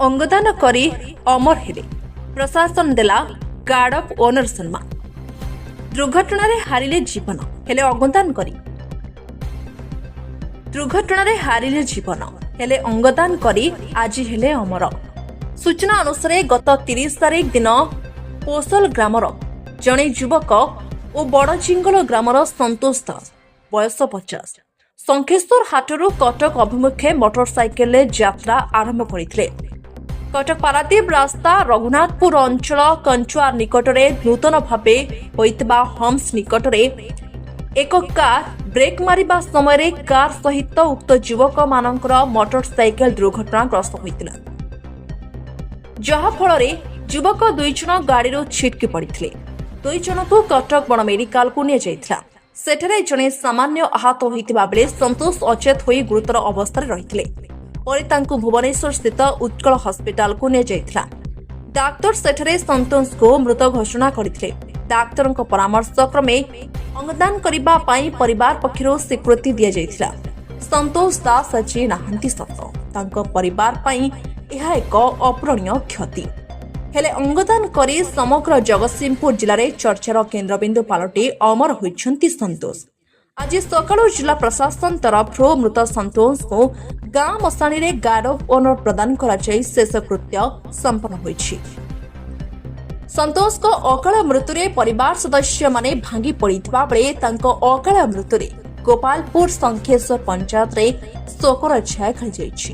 ଅଙ୍ଗଦାନ କରି ଅମର ହେଲେ, ପ୍ରଶାସନ ଦେଲା ଗାର୍ଡ ଅଫ୍ ଓନର ସମ୍ମାନ। ଦୁର୍ଘଟଣାରେ ହାରିଲେ ଜୀବନ, ହେଲେ ଅଙ୍ଗଦାନ କରି ଦୁର୍ଘଟଣାରେ ହାରିଲେ ଜୀବନ, ହେଲେ ଅଙ୍ଗଦାନ କରି ଆଜି ହେଲେ ଅମର। ସୂଚନା ଅନୁସାରେ, ଗତ 30 ତାରିଖ ଦିନ ପୋସଲ ଗ୍ରାମର ଜଣେ ଯୁବକ ଓ ବଡ଼ଜିଙ୍ଗଲ ଗ୍ରାମର ସନ୍ତୋଷ ଦାସ, ବୟସ 50, ଶଙ୍ଖେଶ୍ୱର ହାଟରୁ କଟକ ଅଭିମୁଖେ ମୋଟରସାଇକେଲରେ ଯାତ୍ରା ଆରମ୍ଭ କରିଥିଲେ। କଟକ ପାରାଦୀପ ରାସ୍ତା ରଘୁନାଥପୁର ଅଞ୍ଚଳ କଞ୍ଚୁଆ ନିକଟରେ ନୂତନ ଭାବେ ହୋଇଥିବା ହମ୍ସ ନିକଟରେ ଏକ କାର୍ ବ୍ରେକ୍ ମାରିବା ସମୟରେ କାର୍ ସହିତ ଉକ୍ତ ଯୁବକମାନଙ୍କର ମୋଟରସାଇକେଲ ଦୁର୍ଘଟଣାଗ୍ରସ୍ତ ହୋଇଥିଲା, ଯାହାଫଳରେ ଯୁବକ ଦୁଇ ଜଣ ଗାଡ଼ିରୁ ଛିଟକି ପଡ଼ିଥିଲେ। ଦୁଇ ଜଣଙ୍କୁ କଟକ ବଡ଼ ମେଡିକାଲକୁ ନିଆଯାଇଥିଲା। ସେଠାରେ ଜଣେ ସାମାନ୍ୟ ଆହତ ହୋଇଥିବା ବେଳେ ସନ୍ତୋଷ ଅଚେତ ହୋଇ ଗୁରୁତର ଅବସ୍ଥାରେ ରହିଥିଲେ। ପରେ ତାଙ୍କୁ ଭୁବନେଶ୍ୱର ସ୍ଥିତ ଉତ୍କଳ ହସ୍ପିଟାଲକୁ ନିଆଯାଇଥିଲା। ଡାକ୍ତର ସେଠାରେ ସନ୍ତୋଷଙ୍କୁ ମୃତ ଘୋଷଣା କରିଥିଲେ। ଡାକ୍ତରଙ୍କ ପରାମର୍ଶ କ୍ରମେ ଅଙ୍ଗଦାନ କରିବା ପାଇଁ ପରିବାର ପକ୍ଷରୁ ସ୍ୱୀକୃତି ଦିଆଯାଇଥିଲା। ସନ୍ତୋଷ ଦାସ ଆଜି ନାହାନ୍ତି ସତ, ତାଙ୍କ ପରିବାର ପାଇଁ ଏହା ଏକ ଅପୂରଣୀୟ କ୍ଷତି। ହେଲେ ଅଙ୍ଗଦାନ କରି ସମଗ୍ର ଜଗତସିଂହପୁର ଜିଲ୍ଲାରେ ଚର୍ଚ୍ଚାର କେନ୍ଦ୍ରବିନ୍ଦୁ ପାଲଟି ଅମର ହୋଇଛନ୍ତି ସନ୍ତୋଷ। ଆଜି ସକାଳୁ ଜିଲ୍ଲା ପ୍ରଶାସନ ତରଫରୁ ମୃତ ସନ୍ତୋଷଙ୍କୁ ଗାଁ ମଶାଣିରେ ଗାର୍ଡ ଅଫ୍ ଓନର ପ୍ରଦାନ କରାଯାଇ ଶେଷକୃତ୍ୟ ସମ୍ପନ୍ନ ହୋଇଛି। ସନ୍ତୋଷଙ୍କ ଅକାଳ ମୃତ୍ୟୁରେ ପରିବାର ସଦସ୍ୟମାନେ ଭାଙ୍ଗି ପଡ଼ିଥିବା ବେଳେ ତାଙ୍କ ଅକାଳ ମୃତ୍ୟୁରେ ଗୋପାଳପୁର ଶଙ୍ଖେଶ୍ୱର ପଞ୍ଚାୟତରେ ଶୋକର ଛାୟା ଖେଳିଯାଇଛି।